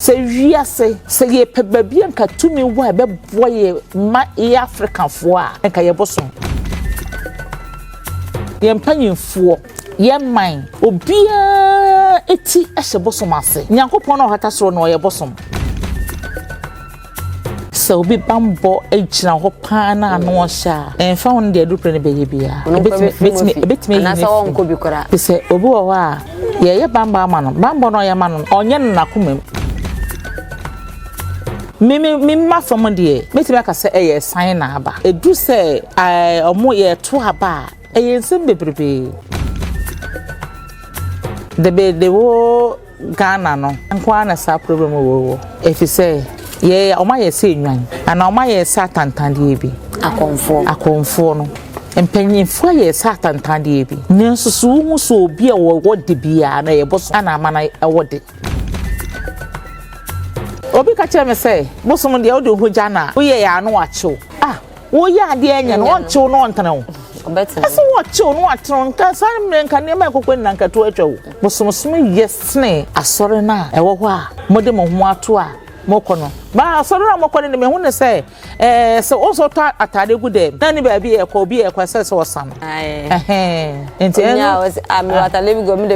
Sɛ wiase, sɛ yɛpɛ baabi a nka tumi wɔ a ɛbɛboa yɛ ma yɛ Afrikafoɔ a, nka yɛ bosom. Yɛn mpanyinfoɔ, yɛn man, obiara ti hyɛ bosom ase. Nyankopɔn na ɔhata soro no ɔyɛ bosom. Sɛ obi bammɔ gyina hɔ paa na ano ɔhyɛ a, ɛmfa ho no deɛ adupere no bɛyɛ biara. Ebetumi ebetumi ayi ne fi. Te sɛ obi wɔ hɔ a, yɛyɛ bammɔ ama no, bammɔ no ɔyɛ ma no, ɔnyɛ no n'akoma mu. Me me me mma fam deɛ, mɛtumi aka sɛ ɛyɛ san na aba. Edu sɛ ɛɛ ɔmo yɛto aba a, ɛyɛ nsɛm bebrebe. The the whole Ghana no nko ara na saa problem wɔ wɔ. Efisɛ yɛ wɔn ayɛ sɛ nnwan anaa wɔn ayɛ sɛ atantandeɛ bi. Akɔmfoɔ. Akɔmfoɔ no. Mpanyinfoɔ ayɛ sɛ atantandeɛ bi. Nanso so wohu sɛ obi a wɔwɔ de biara no ɛyɛ bosom na ama no ɛwɔ de. Obi ka kyerɛ me sɛ bosom deɛ wode wo ho gya no a woyɛ yɛ a na wakye wo. Ah! Woyɛ adeɛ nyɛ no ɔnkyew na ɔntene wo. Ɛsɛ wɔkyew na watene wo nka saa mmerɛ nka nneɛma ɛkɔkɔ nyina nka to atwa wo. Bosomsom yɛ sene asɔre no a ɛwɔ hɔ a mode mo ho ato a mokɔ no. Ba asɔre no a mokɔ no de mehu no sɛ ɛɛ sɛ wo nso wotɔ ataade gu dɛm na ne baabi ɛkɔ obi ɛkɔ ɛsɛ sɛ ɔsa no. Ɛhɛn nti ɛno.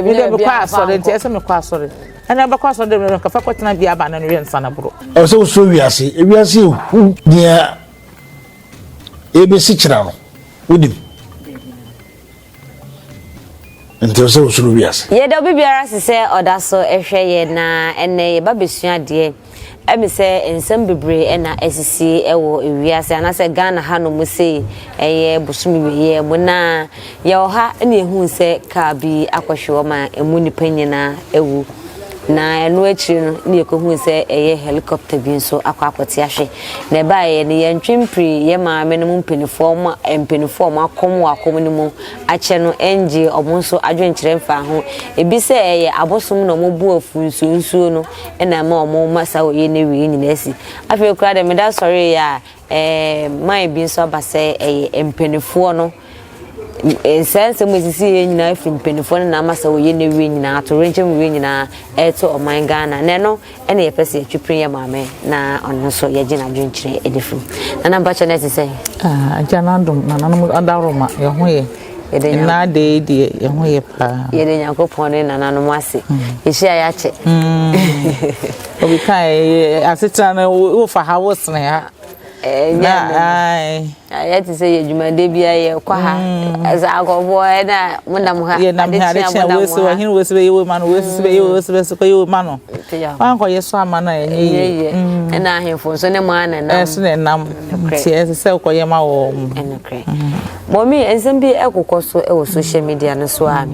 Mede mekɔ asɔre nti ɛsɛ mekɔ asɔre. Ɛna bɛkɔ asɔre dɛm no nka fa kɔtena bia aba no no yɛ nsa no boro. Ɛwɔ sɛ wosuro wiase. Ewiase ehu nea ebesi kyerɛ no wonim nti sɛ wosoro wiase. Yɛda obi biara ase sɛ ɔda so hwɛ yɛn na ɛnɛ yɛba bɛsua adeɛ. Ɛmi sɛ nsɛm bebree ɛna asisi ɛwɔ ewiase anaasɛ Ghana ha nom sei ɛyɛ bosome wieɛ mu na yɛwɔ ha ɛna yɛhuu sɛ kaa bi akɔhwe hɔ ma ɛmu nipa nyinaa awu. Na ɛno akyiri no na yɛkɔhuu sɛ ɛyɛ helicopter bi nso akɔ akɔte ahwe. Na ɛbaeɛ no yɛntwe mpirii yɛn maame nom mpaninfoɔ ma mpaninfoɔ a wɔn akɔm wɔ akɔm no mu akyɛ no ngyee wɔn nso adwenkyerɛ mfaa ho. Ebi sɛ ɛyɛ abosom na wɔn bo afu nsuo nsuo no na ɛma wɔn ma saa oyie no awieɛ nyinaa asi. Afei koraa deɛ meda sɔreeɛ a ɛɛ man bi nso aba sɛ ɛyɛ mpaninfoɔ no Saa nsɛm a esisi yɛ nyinaa firi mpanimfoɔ no na ama sɛ wɔyɛ no awie nyinaa atorenkyɛm wie nyinaa ɛreto ɔman Ghana na ɛno ɛna yɛpɛ sɛ yɛtwe pini yɛ maame na ɔno nso yɛgye n'adwenkyerɛ de firi nana mpakyɛ no ɛte sɛ ah, agya no adom nananom adaworoma yɛ ho yɛ nnaa de yi deɛ yɛ ho yɛ paa yɛde nyankopɔn ne nananom ase mm. yɛhyia yɛakyɛ mm. obi ka asetena no wofa ha wosene ha Ɛnyɛ Na ayɛ te sɛ yɛ dwumadie bi a yɛkɔ ha mm. sɛ akɔfoɔ ɛna monam ha yɛnam ha ade kyea wei sɛ wahene wei sɛ bɛyɛ wei ma no wei sɛ bɛyɛ wei sɛ bɛsɛ kɔyɛ wei ma no wankɔyɛ so ama no a ɛnyɛ yie mm. ɛna ahemfo nso ne mo ana nam ɛso na ɛnam nti ɛsɛ sɛ wokɔyɛ ma wɔ mu ɛnokorɛ mɔmi nsɛm bi ɛkokɔ so ɛwɔ social media no so a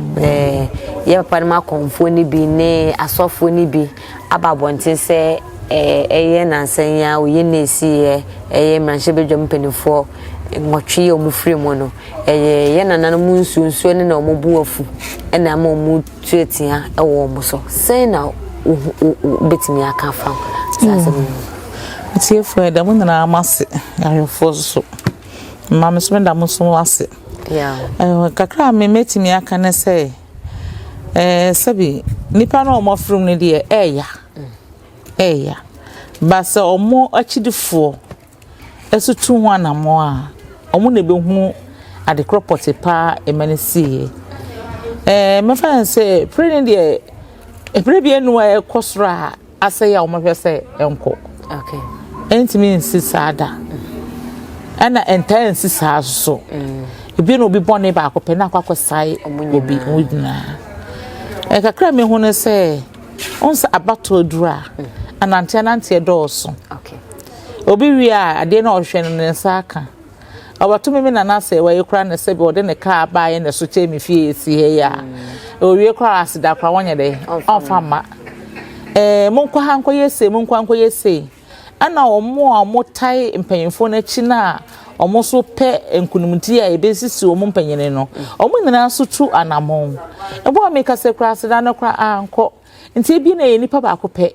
yɛ papa no ma akɔmfoɔ no bi ne asɔfoɔ no bi aba abɔnten sɛ ɛyɛ nnansa yi ara oyi na esiiɛ, ɛyɛ mmarahyɛbadwam mpanimfoɔ nwɔtwe a wɔfiri mu no, ɛyɛ yɛn nananom nsuo nsuo no na wɔn bo afu na ama wɔn tu atua wɔ wɔn so. Sɛn na wobɛtumi aka afa saa asɛm yi ho? Atiefoɔ yɛda mo nyinaa mo ase, ahwɛfoɔ nso. Mma me nso meda mo nso ase. Kakra a me mɛtumi aka ne sɛ, ɛɛ sɛbi nnipa no a wɔafiri mu no deɛ ɛɛya. Ɛyɛ. But sɛ wɔn akyidifoɔ nso tu ho anammɔn a, wɔn na ɛbɛhunu adekorɔ pɔtee pa ara a ɛma no siiɛ. Ɛɛ mɛfa no sɛ pere no deɛ, ɛberɛ biara nni hɔ a ɛkɔ soro a asɛe a wɔhwɛ sɛ ɛnkɔ. Okay. Ɛntumi nsi saa da. Ɛna ɛntaa nsi saa nso so. Mm. Ebi na obi bɔne baako pɛ na akɔ akɔsae obi ho nyinaa. Ɛkakra mehu no sɛ Wohu sɛ abatoɔ duru a, ananteɛ ananteɛ dɔɔso. Obi wie a, adeɛ no a ɔhwehwɛ no ne nsa aka. Ɔbɛto me me nana sɛ wɔyɛ koraa na sɛbi ɔde ne kaa baeɛ na ɛso kyɛn me fie ɛsi ha yi a, ɔwie koraa aseda koraa wɔnyɛ dɛ, ɔmfa mma. Ɛɛ monkɔ ha nkɔyɛ sei, monkɔ ha nkɔyɛ sei. Ɛna wɔn a wɔtae mpanyinfoɔ no akyi no a wɔn nso pɛ nkunimdie a ɛbɛsisi wɔn mpanyini no, wɔn nyinaa nso tu anammɔn. Ɛbɔ a meka sɛ koraa aseda no koraa ankɔ. Nti ebi na ɛyɛ nipa baako pɛ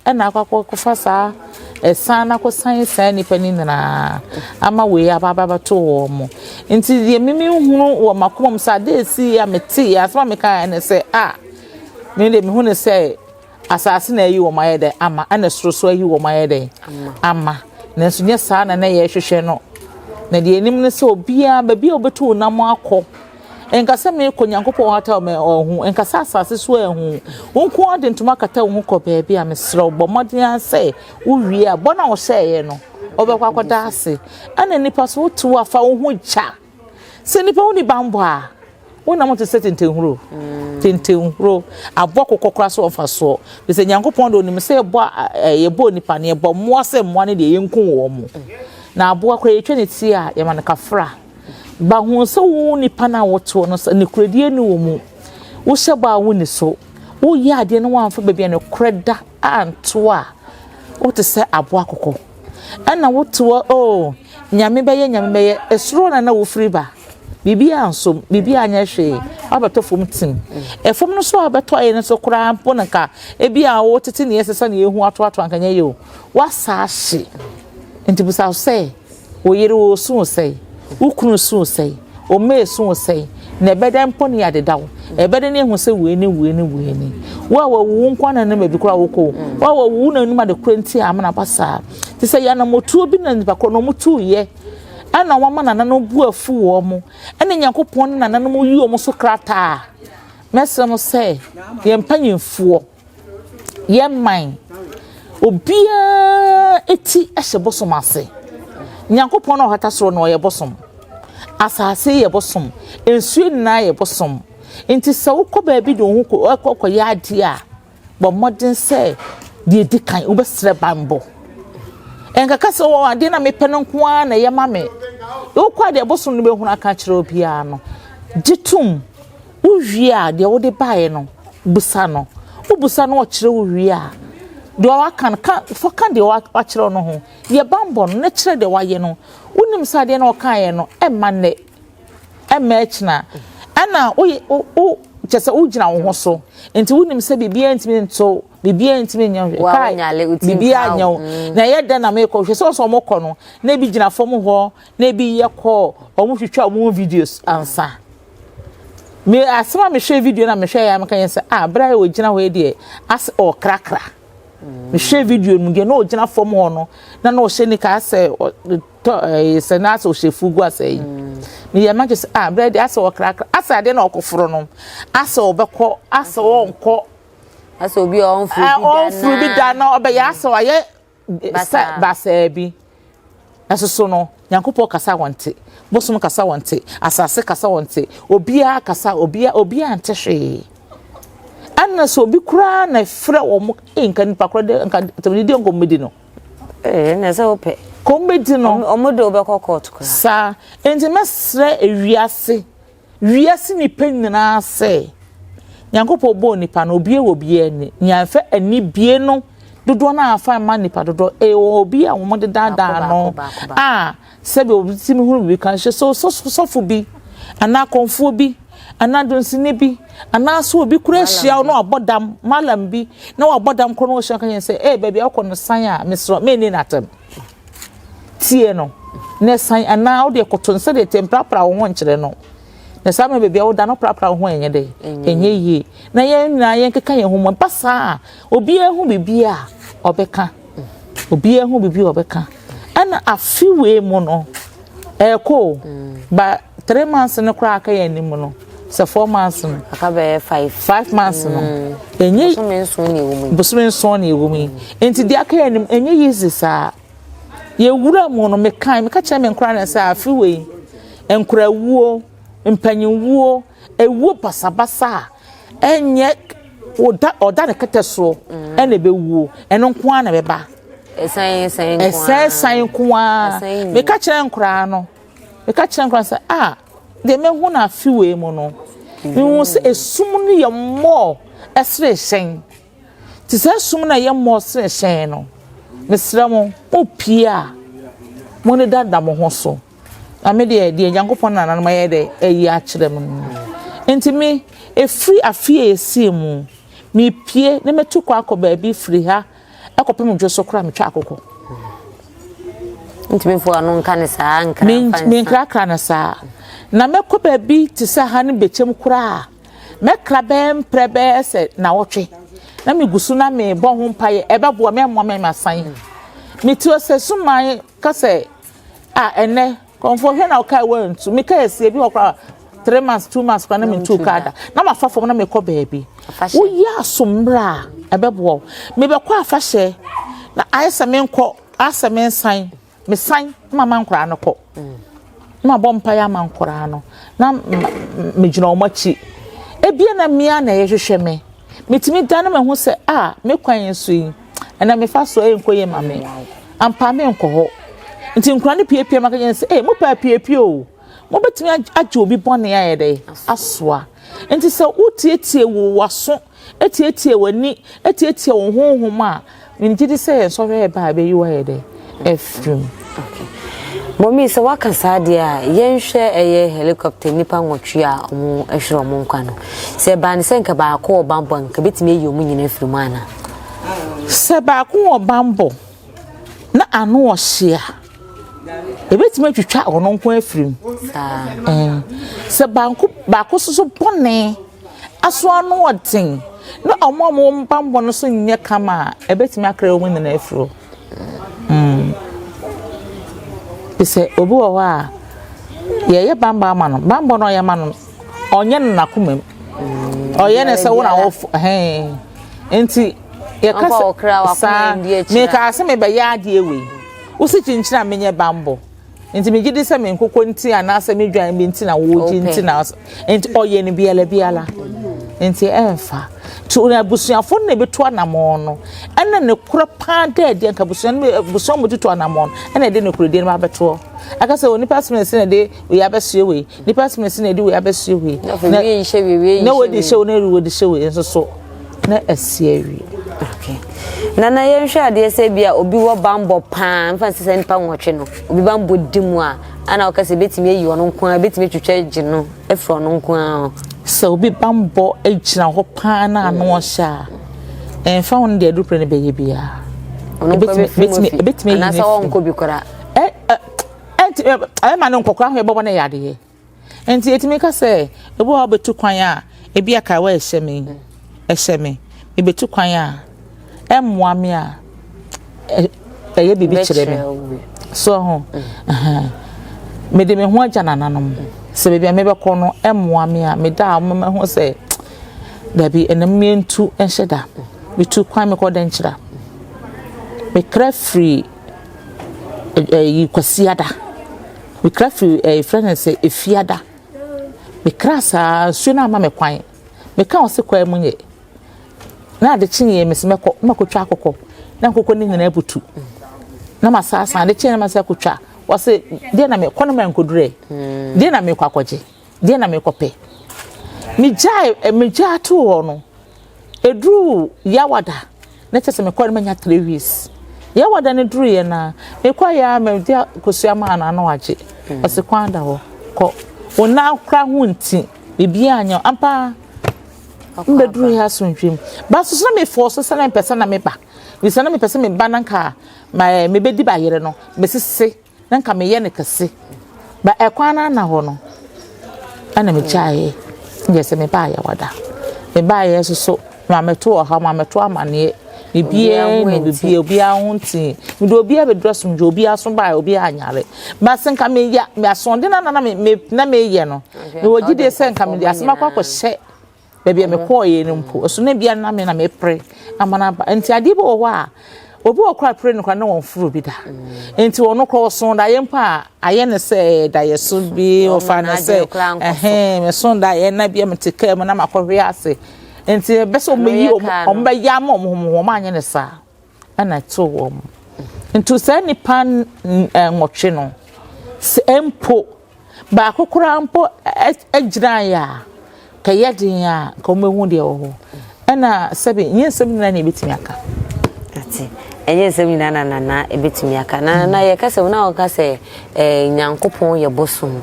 ɛna akɔ akɔfa saa ɛsan no akɔsan saa nipa no nyinaa ama wei aba aba abɛto wɔn mo. Nti deɛ mimi hunu wɔ m'akoma mu sɛ adeɛ esi a mete yɛ asɛm a meka ne sɛ a me deɛ mehu ne sɛ. Asase na ayi wɔn ayɛ dɛn ama, ɛna soro so ayi wɔn ayɛ dɛn ama. Nanso nyɛ saa na na yɛhwehwɛ no. Na deɛ anim ne sɛ obiara baabi a wobɛtu wo nam akɔ nka sɛ merekɔ Nyankopɔn hata me ɔho, nka sɛ asase so ahu. Wo nko ara de ntoma kata wo ho kɔ baabi a mesrɛ wo bɔ mmɔden ara sɛ wowie a bɔ no a wɔhyɛeɛ no wobɛkɔ akɔda ase. Ɛna nnipa so wote wo afa wo ho gya. Sɛ nnipa wo ni banbɔ a wo nam te sɛ tentenhuro. Tentenhuro aboa kokɔ koraa so mfasoɔ. Sɛ Nyankopɔn de onim sɛ yɛbɔ yɛbɔ nipa no yɛbɔ mmoa sɛ mmoa no deɛ yɛnku wɔn mo. Na aboa koraa yɛtwa ne ti a yɛma no kafra. Ba hu sɛ wo nipa no a wotoɔ no sɛ nokorɛdie ni wɔ mu. Wohyɛ bɔ a wonni so. Woyɛ adeɛ no woamfa baabi a nokorɛ da anto a wote sɛ aboa kokɔ. Ɛna wote hɔ oh Nyame bɛyɛ Nyame bɛyɛ ɛsoro na na wofiri ba. Biribiara nsom, biribiara nyɛ hwee. Wabɛtɔ fam tim. Ɛfam no so a wabɛtɔ ayɛ no so koraa mpo no nka ebi a wotete ne ɛsesa ne ehu atoatoa nka nyɛ yɛ o. Wasa ahye. Nti bisa sɛ wo yere ɔresu wo sɛe, wo kunu resu wo sɛe, wo mma resu wo sɛe, na ɛbɛdɛn mpo ne adeda wo? Ɛbɛdɛn ne ehu sɛ wei ne wei ne wei ni? Wo a wawu wo nko na nam baabi koraa wokɔ o. Wo a wawu wo na anim ade korɔ nti a amena aba saa. Te sɛ yɛ anammɔtuo bi na nipa korɔ na wɔn tuiɛ ɛna wɔn ama nananom bu afu wɔn ɛna Nyankopɔn ne nananom yi wɔn so krataa. Mɛsrɛ mo sɛ yɛn mpanyinfoɔ Yɛn man, obiara ti hyɛ bosom ase. Nyankopɔn a ɔhata soro no, ɔyɛ bosom. Asase yɛ bosom. Nsuo nyinaa yɛ bosom. Nti sɛ wokɔ baabi de wo ho kɔ kɔyɛ adeɛ a, bɔ mmɔden sɛ deɛ ɛdi kan wobɛsrɛ banbɔ. Ɛnkaka sɛ wɔ adeɛ na mepɛ no nko ara na ɛyɛ ma me. Wokɔ a deɛ bosom no bɛhunu aka akyerɛ obiara no, gye tom. Wowie a, deɛ wode baeɛ no, bisa no. Wobisa no ɔkyerɛ wo wie a, deɛ waka no, ka, fa ka deɛ wakyerɛ wo no ho. Yɛ bammɔ no na kyerɛ deɛ wayɛ no. Wonim sɛ adeɛ no ɔkaeɛ no, ɛmma nnɛ, ɛmma akyina. Ɛna woyɛ, wo, wo, kyɛ sɛ wogyina wo ho so. Nti wonim sɛ biribiara ntumi nto, biribiara ntumi nyɛ hwee. Kae, biribiara nyɛ wo. Na ɛyɛ dɛn na merekɔ? Hwɛ sɛ wɔsɛ wɔkɔ no, na ebi gyina fam hɔ, na ebi yɛ kɔɔ, wɔtwitwa wɔn videos ansa. Me asɛm a mehwɛ video na mehwɛ yɛ a meka yɛn sɛ ah bere a ɔgyina hɔ yi deɛ asɛ ɔkrakra. Mehwɛ video no deɛ na ɔgyina fam hɔ no na na ɔhyɛ nika asɛ tɔ ɛɛ sɛ na asɛ ɔhyɛ fugu asɛ yi. Meyɛ ma kyerɛ sɛ ah bere deɛ asɛ ɔkrakra asɛ adeɛ na ɔkɔforo no asɛ ɔbɛkɔ asɛ ɔnkɔ. Asɛ obi a ɔnforo bi da na. Ɔnforo bi da na ɔbɛyɛ asɛ ɔayɛ sɛ basaa bi. Nso so no, Nyankopɔn kasa a wɔnte, bosom kasa wɔnte, asase kasa wɔnte, obiara kasa obiara obiara nte hwee. Ɛna sɛ obi koraa na ɛfrɛ wɔn, ee nka nipa korɔ de nka tɛmɛdidi nka wɔn bɛdi no. Ee na sɛ wopɛ. Ka wɔn bɛdi no. Wɔn de wobɛkɔ court koraa. Saa nti mɛsrɛ ewiase. Wiase nnipa nyinaa sɛ, Nyankopɔn bɔɔ nnipa no, obiara wɔ obiara ani. Nea ɛfɛ anibue no dodoɔ no a afa mma nnipa dodoɔ, ɛwɔ obi a wɔn de daadaa no a sɛbi obi tumi hunu biribi ka hyɛ so sɔfo bi anaa kɔnfoɔ bi anaa donsini bi anaa so obi kura ahyia wo na wabɔ dam malam bi na wabɔ dam kɔ na ɔhyia ka yɛn sɛ ee baabi a wokɔ no san a mesrɛ menni n'atɛm. Tie no, na san anaa wode koto no sɛdeɛ ɛteɛ, mprapra wo ho nkyerɛ no. Na saa mmerɛ baabi a woda no prapra wo ho ɛnyɛ dɛ, ɛnyɛ yie. Na yɛn nyinaa yɛnkeka yɛn ho mu. Ɛba saa a, obiara hu biribi a ɔbɛka. Obiara hu biribi a ɔbɛka. Ɛna afe wei mu no, ɛrekɔ o, ba 3 months no koraa aka yɛn anim no, sɛ 4 months no. Aka bɛyɛ 5. 5 months no. Ɛnyɛ bosome nson na ɛwɔ mu yi. Bosome nson na ɛwɔ mu yi. Nti deɛ aka yɛn anim, ɛnyɛ easy saa. Yɛwura mu no, mekae, meka kyerɛ me nkora no sɛ afe wei, nkorawuo, mpanyinwuo, ewuo basabasa a ɛnyɛ ɔda ɔda ne kɛtɛ soɔ ɛna ɛbɛwuo, ɛno nko ara na ɛbɛba. Ɛsan ɛsan nko ara. Ɛsan ɛsan nko ara. Meka kyerɛ nkoraa no, meka kyerɛ nkoraa sɛ ah, deɛ mehu no afe wei mu no, mehu sɛ esum no yɛ mmɔɔ ɛsere hyɛn. Te sɛ sum na ɛyɛ mmɔɔ sene hyɛn no, mesrɛ mo, mopue a, monnedada mo ho so. Na me deɛ, deɛ Nyankopɔn nananom ayɛ dɛ ayi akyerɛ me no. Nti me, ɛfiri afe a ɛsii mu, mepue na matu kɔ akɔ baabi firi ha ɛkɔpem dwo so koraa metwa akokɔ. Ntumi fo ano nka ne saa nkra mfa nsa. Menkrakra no saa. Na mɛkɔ baabi te sɛ ha ne bɛkyɛm koraa. Mɛkra bɛyɛ mprɛ bɛyɛ sɛ nawɔtwe. na megu so na mebɔ ho mpaeɛ, ɛbɛboa me ɛmmoa me masan. Mete hɔ sɛ suman ka sɛ ah ɛnɛ kɔmfoɔ hwɛ na wokae woantu. Mekae asie bi hɔ koraa 3 months, 2 months koraa na mentu kaa da na mafa fam na mekɔ baabi. Woyɛ asommerɛ a ɛbɛboa wo. Mebɛkɔ afahyɛ na ayɛ sɛ menkɔ asɛ mensan mesan na mama nkoraa no kɔ na mabɔ mpaeɛ ama nkoraa no na megyina wɔn akyi. Ebia na mmea na ɛyɛhwehwɛ me. Metumi da na mahu sɛ a me kwan yi so yi ɛna mefa so ɛnkɔ yie ma me. Ampa menkɔ hɔ. Nti nkoraa no piepie ma ka kyerɛ sɛ ee mo pɛ apiepie o. Mobɛtumi agye obi bɔne ayɛ dɛ asoa. Nti sɛ wotietie wo w'aso, etietie w'ani, etietie wo honhom a, megye di sɛ nsɔhwɛ ɛba a ɛbɛyi wo ayɛ dɛ afiri mu. Okay. Mɔmi, sɛ waka saa deɛ a, yɛnhwɛ ɛyɛ helicopter nipa 8 a ɔmo ahwere ɔmo nkwa no. Sɛ ɛbaa ne sɛ nka baako wɔ bambɔ, nka bɛtumi ayi ɔmo nyinaa afiri mu ana? Sɛ baako wɔ bambɔ na ano ɔhye a, ebɛtumi atwitwa ɔno nko afiri mu. Saa. Sɛ baako baako soso bɔne aso ano ɔden na ɔmo a ɔmo bambɔ no so nyɛ kama a, ɛbɛtumi akra wɔn nyinaa afiri hɔ. Sɛ obi wɔ hɔ a yɛyɛ bambɔ ama no, bambɔ no ɔyɛ ma no, ɔnyɛ no n'akoma mu. Ɔyɛ ne sɛ wo na wɔfo hɛn. Nti yɛka sɛ saa meka sɛ mebɛyɛ adeɛ wei. Wosi kyinkyini a menyɛ bambɔ. Nti megye di sɛ me nkokɔ nti anaasɛ me dwan bi nti na wɔregye nti na nti ɔyɛ no biala biala. Nti ɛmfa. Nti abusuafo no na ebetu anammɔn no, ɛna ne korɔ paa dɛ deɛ nka abusua no abusua mo tutu anammɔn no, ɛna ɛde ne korodie no abɛtoɔ. Aka sɛ onipa asɛm na ɛsi na ɛde wei abɛsoɛ wei, nipa asɛm na ɛsi na ɛde wei abɛsoɛ wei. Na wɔde hyɛ wo na wɔde hyɛ wei nso so na ɛsi awie. Okay. Nana, yɛnhwɛ adeɛ sɛ bi a obi wɔ bambɔ paa, mfa nsɛ sɛ nipa 8 no, obi bambɔ di mu a, ana wɔka sɛ ebɛtumi ayi ɔno nko ara, ebɛtumi atwitwa gye no afiri ɔno nko ara? Sɛ obi bambɔ gyina hɔ paa na ano ɔhyɛ a, ɛmfa ho no deɛ adupere no bɛyɛ biara. Ɔno nko bɛfiri mu afi anaasɛ ɔnkɔ bi koraa? Ɛ ɛ ɛnti ɛma no nkɔkora ho ɛbɛbɔ no yɛ adeɛ. Nti etumi ka sɛ ebi wɔ hɔ bɛtu kwan a, ebi akawa ɛhyɛ me ɛhyɛ me mebɛtu kwan a ɛmmoa me a, ɛyɛ biribi kyerɛ me so ho. Mede me ho agya nananom sɛ baabi a mebɛkɔ no ɛmmoa me a, meda a mema ho sɛ dabi, ɛnam mmiɛntu nhyɛ da. Metu kwan mekɔ Dɛnkyerɛ, mekra firi ɛyi Kwasiada, mekra firi ɛyi frɛ no sɛ Efiada, mekra saa nsuo no ama me kwan, meka wɔ se kwan mu nyɛ na ade kyeeɛ mesi mɛkɔ na makɔtwa akokɔ na nkokɔ no nyinaa butu na masaasa. Ade kyeeɛ na masa akɔtwa, wɔse deɛ na mekɔ no ma nkɔdurɛ deɛ na mekɔ akɔgye deɛ na mekɔpɛ. Megyae megyaa too hɔ no, ɛduruu Yawada na kyerɛ sɛ mekɔ no manya 3 weeks. Yawada no duruiɛ no a mekɔ yɛ a mede kosua maa no ano agye, ɔse kwan da hɔ kɔ, wo nan kora ho nti biribiara nyɛ ampa. Mbɛduru yɛ asomdwem ba so so na mefɔɔ so sɛ na mepɛ sɛ na meba bisa na mepɛ sɛ meba na nka ma mebɛdi bayerɛ no mesese na nka meyɛ no kɛse ba ɛkwan no ana hɔ no ɛna megyaeɛ nyɛ sɛ mebaayɛ wada mebaayɛ nso so mameto ɔhaw, mameto amanneɛ, biribiara ne biribiara, obiara ho nti mede obiara bɛduru asomdwe, obiara so baeɛ, obiara anyare. Ba sɛ nka meyɛ asoɔden na na me na meyɛ no, mewɔ gyidie sɛ nka mede asɛm akɔ akɔhyɛ baabi a mekɔɔyɛ no mpo ɛso na bia na me na mepere ama no aba. Nti adeɛ bi wɔ hɔ a obi wɔ kora pere no kora na wɔmforo bi da, nti ɔno kora ɔso daeɛ mpo a ayɛ ne sɛ daeɛ so bi ɔfa ne sɛ ɛhɛn meso daeɛ na bia mete kaa mu na makɔhwe ase, nti ɛbɛ sɛ ɔmo yi ɔmo bɛyɛ ama ɔmo ho, ɔmo anyɛ ne saa ɛna ɛto wɔn. Nti saa nipa 8 no, sɛ mpo baako koraa mpo gyinaeɛ a kɛyɛ den a nka wɔn ehu deɛ wɔ hɔ. Ɛna sɛbi nyɛ nsɛm nyinaa na ebetumi aka. Ate, ɛnyɛ nsɛm nyinaa na nana ebetumi aka. Na yɛka sɛ na wɔka sɛ Nyankopɔn yɛ bosom.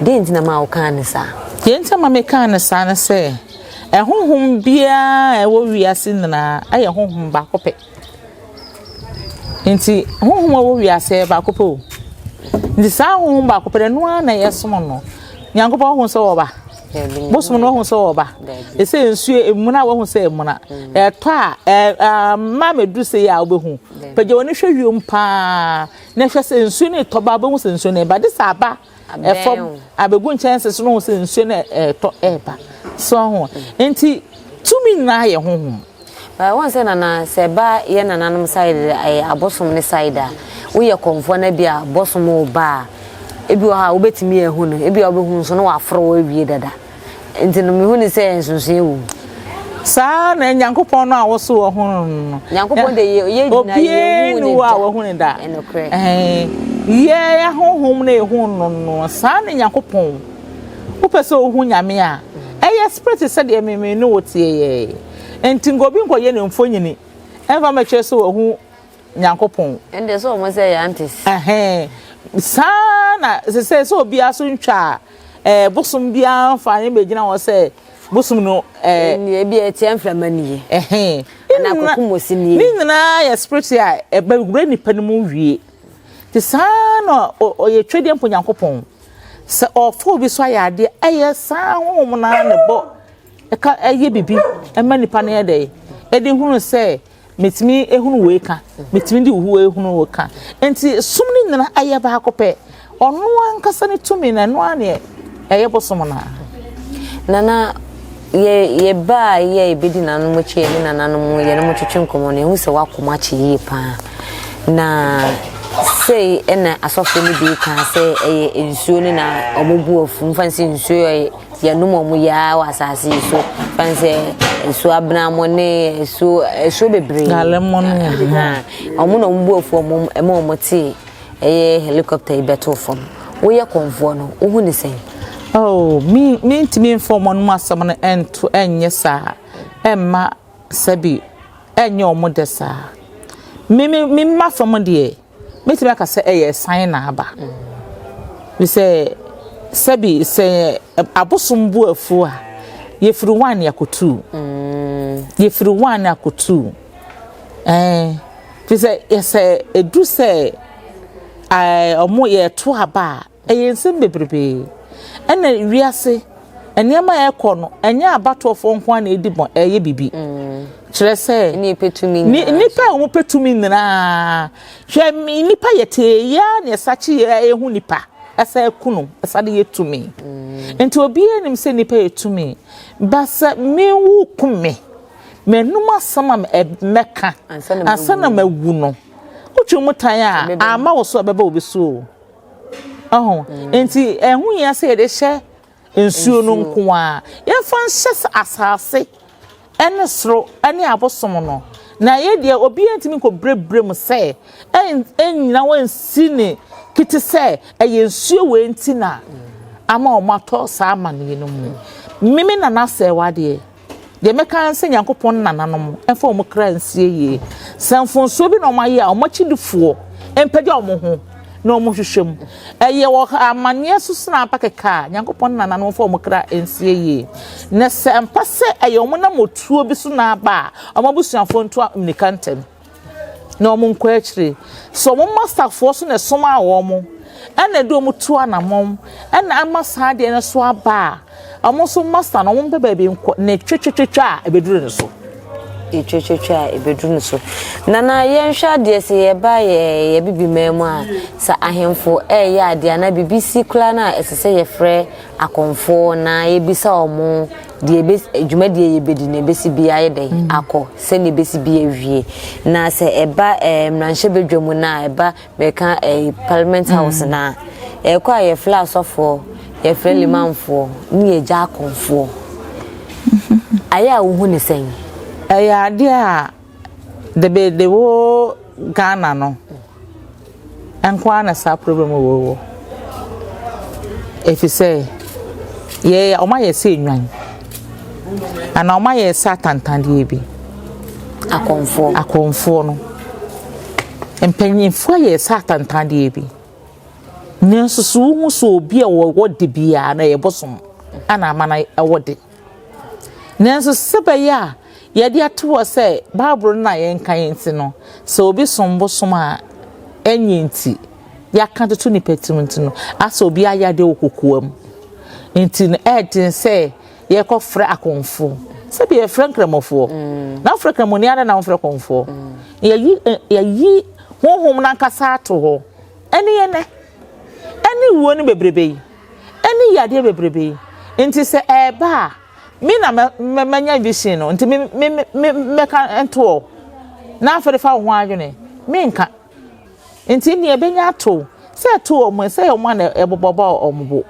Deɛ nti na ma wɔka ne saa? Deɛ nti ma meka ne saa ne sɛ ɛhohom biara a ɛwɔ wiase nyinaa ɛyɛ honhom baako pɛ. Nti honhom a ɛwɔ wiase yɛ baako pɛ o. Nti saa honhom baako pɛ no, ɛno ara na yɛsom no. Nyankopɔn hu sɛ wɔba. Bosom no wahu sɛ ɔba. Ɛsɛ nsuo emuna wahu sɛ emuna. Mm. Ɛtɔ a ɛma mɛdu sɛ yɛ a wobɛhu. Pagya w'ani hwɛ wiem paa na hwɛ sɛ nsuo no etɔ ba wobɛhu sɛ nsuo no ɛba. De sɛ aba ɛfam abɛgu nkyɛnse so no hu sɛ nsuo no ɛtɔ ɛba. So ho. Mm. Nti tumi nyinaa yɛ honhom. But wɔn sɛ nana sɛ ɛba yɛ nananom side ɛyɛ abosom ne side a woyɛ kɔnfoɔ na bi a bosom reba a ebi wɔ hɔ a wobɛtumi ahu no ebi a wobɛhu nso na waforo wo awie dada nti no mehu ne sɛ nsonsonoeɛ wɔ mu. Saa na Nyankopɔn no a wo so wɔhu no no. Nyankopɔn de yɛ yɛ nyinaa yɛ hu ne da. Obiara ni hɔ a wahu ne da. Ɛnokorɛ. Ɛhɛn yɛ ahonhom na ehu no no saa na Nyankopɔn. Wopɛ sɛ wohu Nyame a ɛyɛ spirit sɛdeɛ me me ne wo teɛ yɛ. Nti nka obi nkɔyɛ ne mfonyini ɛmfa mɛkyerɛ sɛ wahu Nyankopɔn. Ɛnde sɛ wɔn sɛ yɛ aunties. Ɛhɛn saa na sɛ sɛ obiara so ntwa ɛɛ bosom biara nfa ne bɛgyina hɔ sɛ bosom no ɛɛ. Ɛnni ebi ɛteɛ mframa nie. Ɛhɛn. Ana akoko nie. Ne nyinaa yɛ spirit a ɛbɛwura nipa no mu wie. Te saa na ɔyɛ twedeɛ mpo Nyankopɔn. Sɛ ɔfa obi so ayɛ adeɛ ɛyɛ saa honhom no ara na ɛbɔ ɛka ɛyɛ biribi ɛma nipa no yɛ dɛ ɛde hunu sɛ metumi ehunu wei ka metumi de wei hunu wei ka nti sum no nyinaa ɛyɛ baako pɛ ɔno ankasa ne tumi na ɛno ara na ɛyɛ bosom no ara. Nana yɛ yɛ ba a yɛ ebedi nananom akyi yɛ ne nananom yɛ ne mo twetwe nkɔmɔ no ehu sɛ wakoma akyi yie paa na sei ɛna asɔfo no bi ka sɛ ɛyɛ nsuo no na wɔn bu afu mfa nsi nsuo yɛ yɛnom wɔn yaa wɔ asase yi so mfa sɛ nsuo abena mo ne nsuo nsuo bebree wɔn na wɔn bu afu wɔn ɛma wɔn te ɛyɛ helicopter yi bɛto fam woyɛ kɔnfoɔ no wohu ne sɛn. Oh, me me ntumi nfa wɔn anom asɛm no ɛnto ɛnyɛ saa ɛmma sɛbi ɛnyɛ wɔn dɛ saa me me me mma fam deɛ mɛtumi aka sɛ ɛyɛ san na aba bi sɛ sɛbi sɛ abosom bu afu a yɛfiri one akɔtu yɛfiri one akɔtu ɛɛ fi sɛ sɛ edu sɛ ɛɛ ɔmo yɛto aba a ɛyɛ nsɛm bebrebe ɛna wiase nneɛma a ɛkɔ no ɛnyɛ abatoɔfoɔ nko ara na edi bɔn ɛyɛ bibi kyerɛ sɛ nipa a wɔn pɛ tumi nyinaa hwɛ nipa yɛ tee ya na ɛsakye yɛ ehu nipa ɛsɛ ɛkunu ɛsa de yɛ tumi nti obiara nim sɛ nipa yɛ tumi basa mewu kum me mɛnum asɛm a mɛka ansa na mawu no wotwi mu tan a ama wɔ so a ɛbɛba obi so o ɔho nti ɛho hia sɛ yɛde hyɛ nsuo no nko ara yɛmfa nhyɛ sɛ asase ɛne soro ɛne abosom no na yɛ deɛ obiara ntumi nkɔ berebere mu sɛ ɛnnyina wɔnsi ne kete sɛ ɛyɛ nsuo wei nti na ama wɔn atɔ saa amaneɛ no mu mimi nana sɛ wadeɛ deɛ mɛka sɛ nyankopɔn nananom ɛmfa wɔn kra nsie yie sɛ mfonsuo bi na wɔn ayɛ a wɔn akyidifoɔ mpagya wɔn ho na wɔn hwehwɛ mu ɛyɛ wɔ amanneɛ so sena aba kɛkɛ a nyankopɔn nananom fa wɔn kra nsie yie na sɛ mpa sɛ ɛyɛ wɔn nam otuo bi so na aba a wɔn abusuafoɔ nto mmirika ntɛm na wɔn nkɔ akyire sɛ wɔn mastafoɔ so na ɛsom a wɔn ɛna ɛde wɔn tu anammɔn ɛna ama saa adeɛ no so aba a wɔn nso masta no wɔn mpɛ baabi nkɔ ne twetwetwetwe a ɛbɛduru ne so. Etwetwetwe a ɛbɛduru ne so. Nana yɛnhwɛ adeɛ sɛ yɛba yɛ yɛbibi man mu a sɛ ahemfo ɛreyɛ adeɛ anaa biribi si koraa no a ɛsɛ sɛ yɛfrɛ akɔmfoɔ na yɛbisa wɔn deɛ ɛbɛ dwumadie yɛbɛdi no ɛbɛsi bi ayɛ dɛn akɔ sɛdeɛ ɛbɛsi bi awie na sɛ ɛba ɛɛ mmarahyɛbadwa mu no a ɛba mɛka ɛɛ parliament house no a ɛkɔ a yɛfrɛ asɔfoɔ yɛfrɛ limanfoɔ ne yɛgya akɔmfoɔ ayɛ a wohu ne sɛn. Ɛyɛ adeɛ a de de wo Ghana no nko ara na saa problem wɔ wɔ ɛfiri sɛ yɛ wɔn ayɛ sɛ nnwan anaa wɔn ayɛ sɛ atantandeɛ bi. Akɔmfoɔ. Akɔmfoɔ no mpanyinfoɔ ayɛ sɛ atantandeɛ bi nanso so wohu sɛ obi a wɔwɔ de biara na ɛyɛ bosom ana ama no ɛwɔ de. Nanso sɛ bɛyɛ a yɛde ato hɔ sɛ Bible no na yɛnka yɛn nti no, sɛ obi som bosom a ɛnyɛ nti, yɛaka toto nipa tirim nti no, asɛ obi ayɛ adeɛ wɔ kokoa mu. Nti no ɛyɛ den sɛ yɛkɔfrɛ akɔmfoɔ. Sɛbi yɛfrɛ nkramofoɔ. Mm. Na wofrɛ kramoni ara na wofrɛ kɔmfoɔ. Mm. Yɛyi yɛyi honhom no ankasa ato hɔ. Ɛne yɛn nɛ. Ɛne wuo no bebrebe yi. Ɛne yadeɛ bebrebe yi. Nti sɛ ɛɛba a, me na mɛnya vision no. Nti me me me mɛka ntoɔ. Na afei de fa wo ho adwene. Menka. Nti nea ɛbɛnya ato, sɛ ɛto wɔn, sɛ ɛyɛ wɔn a na ɛbobɔ bɔ wɔn bo.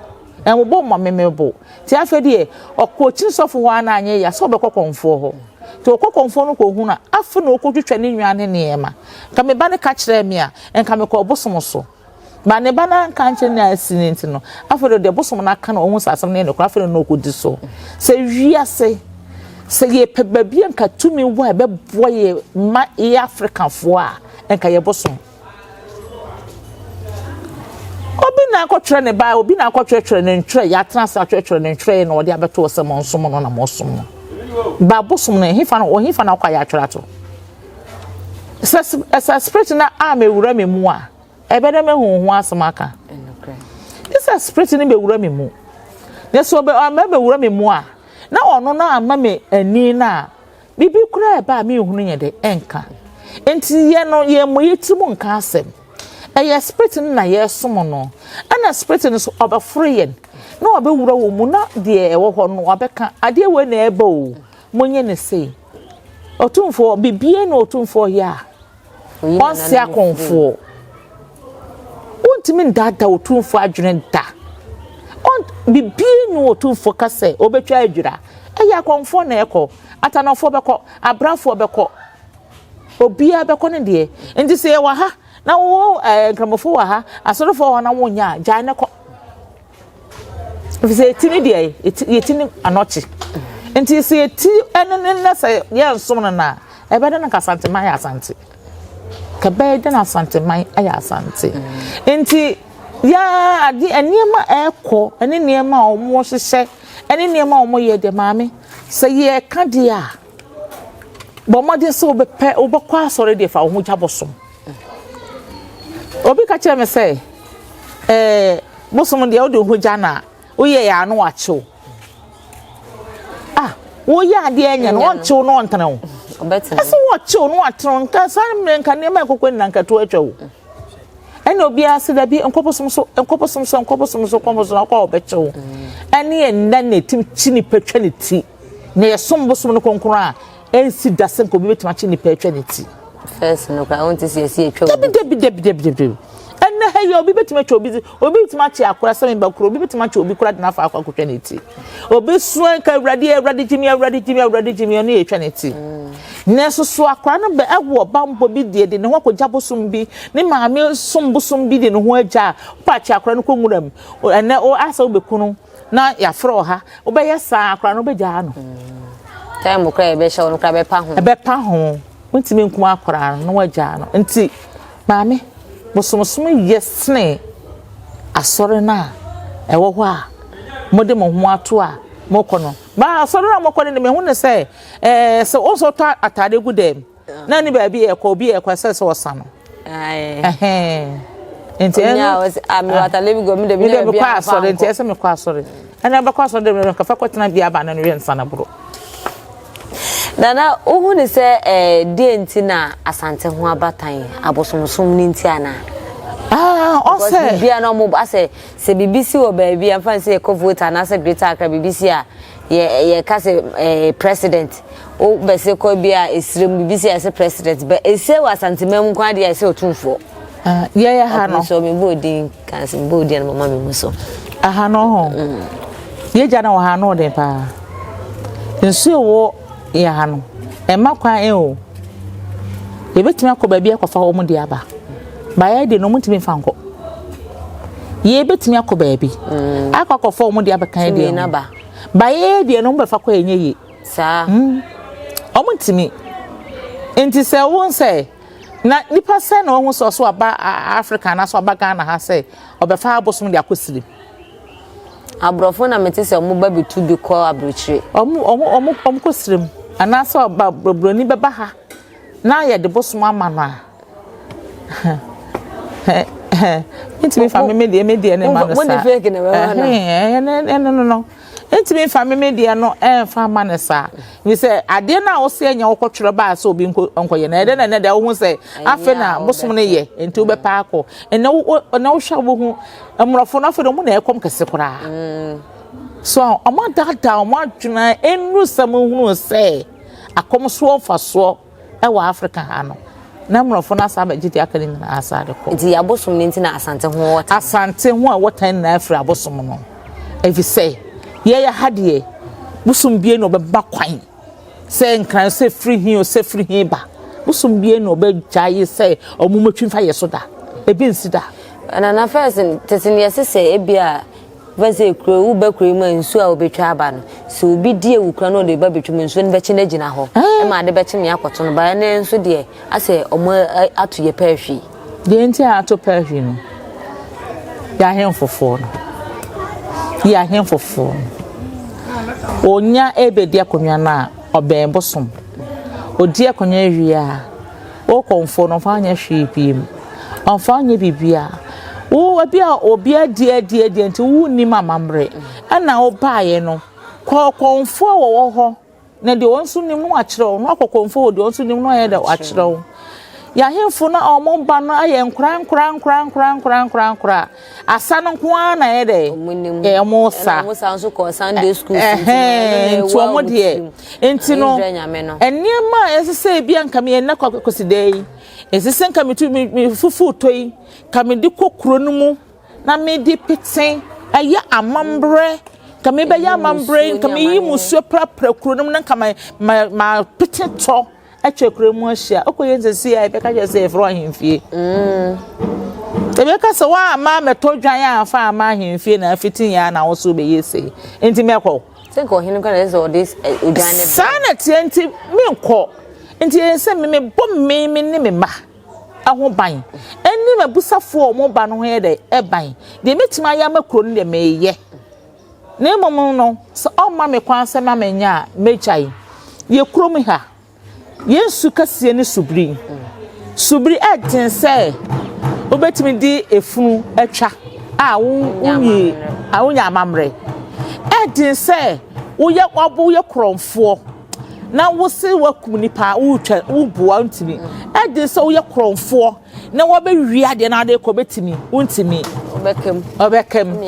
Ɛnwobɔ mma me me bo. Nti afei deɛ, ɔkɔ kyini sɔfo hɔ ara na anyɛ yie a, sɛ ɔbɛkɔ kɔmfoɔ hɔ. Nti ɔkɔ kɔmfoɔ no kɔhu no a, afei na ɔkɔtwitwa ne nnwan ne nneɛma. Nka me ba no ka kyerɛɛ me a, nka mekɔɔ bosom so. But ne ba no anka ankyerɛ nea asi no nti no, afei deɛ deɛ bosom no aka no, ɔhu sɛ asɛm no yɛ nokorɛ, afei na ɔkɔdi so. Sɛ wiase, sɛ yɛpɛ baabi a nka tumi wɔ a ɛbɛboa yɛ ma yɛ Afrikafoɔ a, nka yɛ bosom. Obi na akɔtwerɛ ne ba, obi na akɔtwerɛtwerɛ ne ntwerɛ, yɛatena ase atwerɛtwerɛ ne ntwerɛ na ɔde abɛto hɔ sɛ monsom no na mosom no. Ba bosom no, ɛhefa na ɔhefa na ɔkɔ a yɛatwerɛ ato? Sɛ sɛ spirit no a mewura me mu a, ɛbɛ dɛ mehu ho asɛm aka. Gye sɛ spirit no bɛwura me mu. Na sɛ ɔbɛ ama bɛwura me mu a, na ɔno no ama me ani no a, biribi koraa ɛba a menhunu nyɛ dɛ ɛnka. Nti yɛ no yɛmmɔ yɛ tirim nka asɛm. Ɛyɛ spirit no na yɛsom no. Ɛna spirit no so ɔbɛforo yɛn na ɔbɛwura wɔ mu na deɛ ɛwɔ hɔ no ɔbɛka adeɛ wei na ɛba o, monyɛ no sei. Otumfoɔ, biribiara na otumfoɔ yɛ a, ɔnse akɔmfoɔ. Wontumi ndaadaa otumfoɔ adwene da. Biribiara na otumfoɔ ka sɛ ɔbɛtwa adwira. Ɛyɛ akɔmfoɔ na ɛkɔ, atanɔfoɔ bɛkɔ, abrafoɔ bɛkɔ, obiara bɛkɔ ne deɛ. Nti sɛ yɛwɔ ha na wo ɛɛ nkramofoɔ wɔ ha, asɔrefoɔ wɔ hɔ na wonyɛ a, gyae ne kɔ. Ɛfiri sɛ yɛti ne deɛ yɛti ne anɔkye. Nti sɛ yɛti ɛne ne na sɛ yɛnsom no no a, ɛbɛyɛ dɛ na nka Asanteman ayɛ Asante. Kɛbɛyɛ dɛ na Asanteman ayɛ Asante. Nti yɛ ade nneɛma a ɛrekɔ ne nneɛma a wɔhyehyɛ ne nneɛma a wɔyɛ deɛ maame sɛ yɛreka deɛ a, bɔ mmɔden sɛ wobɛpɛ wobɛkɔ asɔre deɛ fa wo ho gya bosom. Obi ka kyerɛ me sɛ, ɛɛ bosom deɛ wode wo ho gya no a, woyɛ yɛ ano akyew. Ah, woyɛ adeɛ nyɛ no, ɔnkyew na ɔntene wo. Ɛsɛ wɔkyew na watene wo, nka saa mmerɛ nka nneɛma ɛkɔkɔ nyina nka to atwa wo. Ɛna obiara sɛ dabi nkɔ bosom so, nkɔ bosom so, nkɔ bosom so, nkɔ bosom so, akɔ a ɔbɛkyew. Ɛne ɛnna na ɛtim kyi nipa twa ne ti. Na yɛsom bosom no kronkron a, Ɛnsi da sɛ nka obi bɛtumi akye nipa atwa ne ti. First no koraa wonte sɛ yɛsi atwa obi. Dabi dabi dabi dabi dabi. Ɛnɛ ha yi obi bɛtumi atwa obi ti. Obi bɛtumi akye akora sɛ meba kuro. Obi bɛtumi akye obi kora de n'afa akɔ akɔtwa ne ti. Obi sua nka awurade awurade gyimi awurade gyimi awurade gyimi ɔno yɛ atwa ne ti. Nanso so akora no bɛ ɛwɔ bammɔ bi deɛ de ne ho akɔgya bosom bi ne maame som bosom bi de ne ho agya a wopɛ akye akora no kɔ nwura mu. Ɛnɛ o asɛ wobɛku no. na yɛafrɛ wɔ ha wobɛyɛ saa akora no wobɛgyaa no time koraa yɛbɛhyɛ wo no koraa bɛpa ho ɛbɛpa ho wontumi nkum akora no na wagyaa no nti maame bosomsom yɛ sene asɔre no a ɛwɔ hɔ a mode mo ho ato a mokɔ no ba asɔre no a mokɔ no de mehu ne sɛ ɛɛ sɛ wo nso wotɔ atade gu dɛm na ne baabi yɛ kɔ obi yɛ kɔ ɛsɛ sɛ ɔsa no nti ɛno mekɔ asɔre nti ɛsɛ mekɔ asɔre ɛna bɛkɔ asɔre de mekɔ fa kɔtena bi aba na no yɛ nsa na boro. Nana wohu ne sɛ ɛɛ deɛ nti na Asante ho abatan abosomsom ne nti ana? Ah, ɔsɛ. Biribi a na ɔmo asɛ sɛ biribi si wɔ baabi a nfa sɛ yɛkɔ vote anaasɛ Greater Accra biribi si a yɛ yɛka sɛ ɛɛ president Wo bɛse kɔ bi a esire mu bibi si a ɛsɛ president bɛ esire wɔ Asanteman mu nko adeɛ a ɛsɛ otumfoɔ. Ah, yɛyɛ ha no. So me bɔ odin kan se me bɔ odin na mama me mu so. Aha no ho. Mm. Yɛ gya na wɔ ha no den paa. Nsuo wɔ yɛ ha no. Ɛma kwan e o. Yɛbɛtumi akɔ baabi akɔfa wɔn de aba. Bayɛ de no wɔn ntumi nfa nkɔ. Yɛbɛtumi akɔ baabi. Mm. Akɔ akɔfa wɔn de abɛka yɛ deɛ. Bayɛ deɛ no wɔn bɛfa kɔ ɛnyɛ yie. Saa. Mm. Ɔmo ntumi. Nti sɛ wohu sɛ na nipa sɛ na ɔhu sɛ ɔso aba Africa anaasɛ ɔba Ghana ha sɛ ɔbɛfa abosom de akɔ sirim. Aborɔfo na mete sɛ ɔmo ba betu bi kɔ aburokyire. Ɔmo ɔmo ɔmo ɔmo kɔ sirim anaasɛ ɔba buroni bɛba ha na yɛde bosom ama no a. Ntumi fa me deɛ me deɛ ne ma no saa. Mo de fake na bɛma no. Ɛhɛn ɛno no no. Ntumi fa me me deɛ no ɛnfa ma no saa. Ni sɛ adeɛ no a wosɛ nya wokɔtwerɛ baa sɛ obi nkɔyɛ no ɛdɛ na ɛnɛ deɛ wohu sɛ afei na bosom no yɛ nti wobɛpa akɔ. Ɛnɛ wo ɛnɛ wohwɛ a wobɛhu mmorɔfo no afei de wɔn na ɛkɔm kɛse koraa. Mm. So wɔn adaadaa wɔn adwene nnuru sɛ mo hunu sɛ akɔm soɔ mfasoɔ wɔ Africa ha no, na mmorɔfo no asan abɛgye deɛ aka no nyinaa asan de kɔ. Nti yɛ abosom no nti na Asante ho wɔ tan? Asante ho a ɛwɔ tan nyinaa firi abosom no. Efisɛ yɛyɛ ha deɛ, bosom bie na ɔbɛba kwan sɛ nkran sɛ firi he o sɛ firi he ba. Bosom bie na ɔbɛgyae sɛ ɔmo mɛtwi mfa yɛ so da. Ebi nsi da. Nana first tete no yɛse sɛ ebia Fa sɛ kuro, woba kuro yi mu a nsuo a wobɛtwa aba no, sɛ obi di awu koraa na ɔde ba bɛtwa mu nsuo no bɛkye no agyina hɔ ma ade bɛkye me akɔto no. But ɛnɛ nso deɛ, asɛ wɔn ato yɛ pɛɛhwii. Deɛ nti a ato pɛɛhwii no, yɛ ahemfofoɔ no, yɛ ahemfofoɔ no, ɔnya ɛbɛdi akonnwa no a, ɔbɛn bosom. Ɔdi akonnwa wie a, Wo kɔmfoɔ no, ɔmfa wo nyɛ hwee bio. Ɔmfa wo nyɛ biribiara. Wo ebi a obi adi adi adi nti wonnim amammerɛ. Ɛna wobaeɛ no, kɔ kɔmfoɔ a wɔwɔ hɔ na deɛ wɔn nso nim no wakyerɛ wo. Na wakɔ kɔmfoɔ wɔ deɛ wɔn nso nim no ayɛ dɛ wakyerɛ wo. Yɛahemfo no a wɔn ba no ayɛ nkora nkora nkora nkora nkora nkora nkora. Asa no nko ara na ɛyɛ dɛ. Wɔn sa. Wɔn sa nso kɔ Sunday school. Nti wɔn deɛ. Nti no, nneɛma a ɛsɛ sɛ ebi a nka meyɛ nnɛ kɔsi dɛ yi, ɛsɛ sɛ nka metu me fufuo tɔ yi, nka mede kɔ kuro no mu na mede pete ɛyɛ amammerɛ nka mebɛyɛ amammerɛ yi nka meyi musuo prapra kuro no mu na nka ma ma ma pete tɔ atwa kuro mu ahyia wokɔyɛ nsɛsi a yɛbɛka kyerɛ sɛ yɛfrɛ ahemfie mm. yɛbɛka sɛ woamma mɛtɔ dwan amfa ama ahemfie na afiti yɛ a na wo so wobɛyɛ sei nti mɛkɔ Sɛ nka ɔhene kora na ɛsɛ sɛ ɔde odwan no brɛ. Saa na ɛteɛ nti menkɔ. Nti ɛyɛ sɛ me mebɔ me me ne me mma ho ban ɛne m'abusafoɔ a wɔn ba no ho yɛ dɛ ɛban. Deɛ mɛtumi ayɛ ama kuro no deɛ meyɛ. Na mmom no sɛ ɔmma me kwan sɛ ma menyɛ a mɛgyae. Yɛ kurom ha. Yɛn su kɛseɛ ne subiri. Subiri ɛden sɛ wobɛtumi de efunu atwa a wonyi a wonya amammerɛ. Ɛden sɛ woyɛ woyɛ korɔmfoɔ na wose woakum nipa a wotwa woboa wontumi. Ɛden sɛ woyɛ korɔmfoɔ na wɔbɛwia adeɛ na wode kɔ bɛtumi wontumi. Wobɛka mu. Wobɛka mu.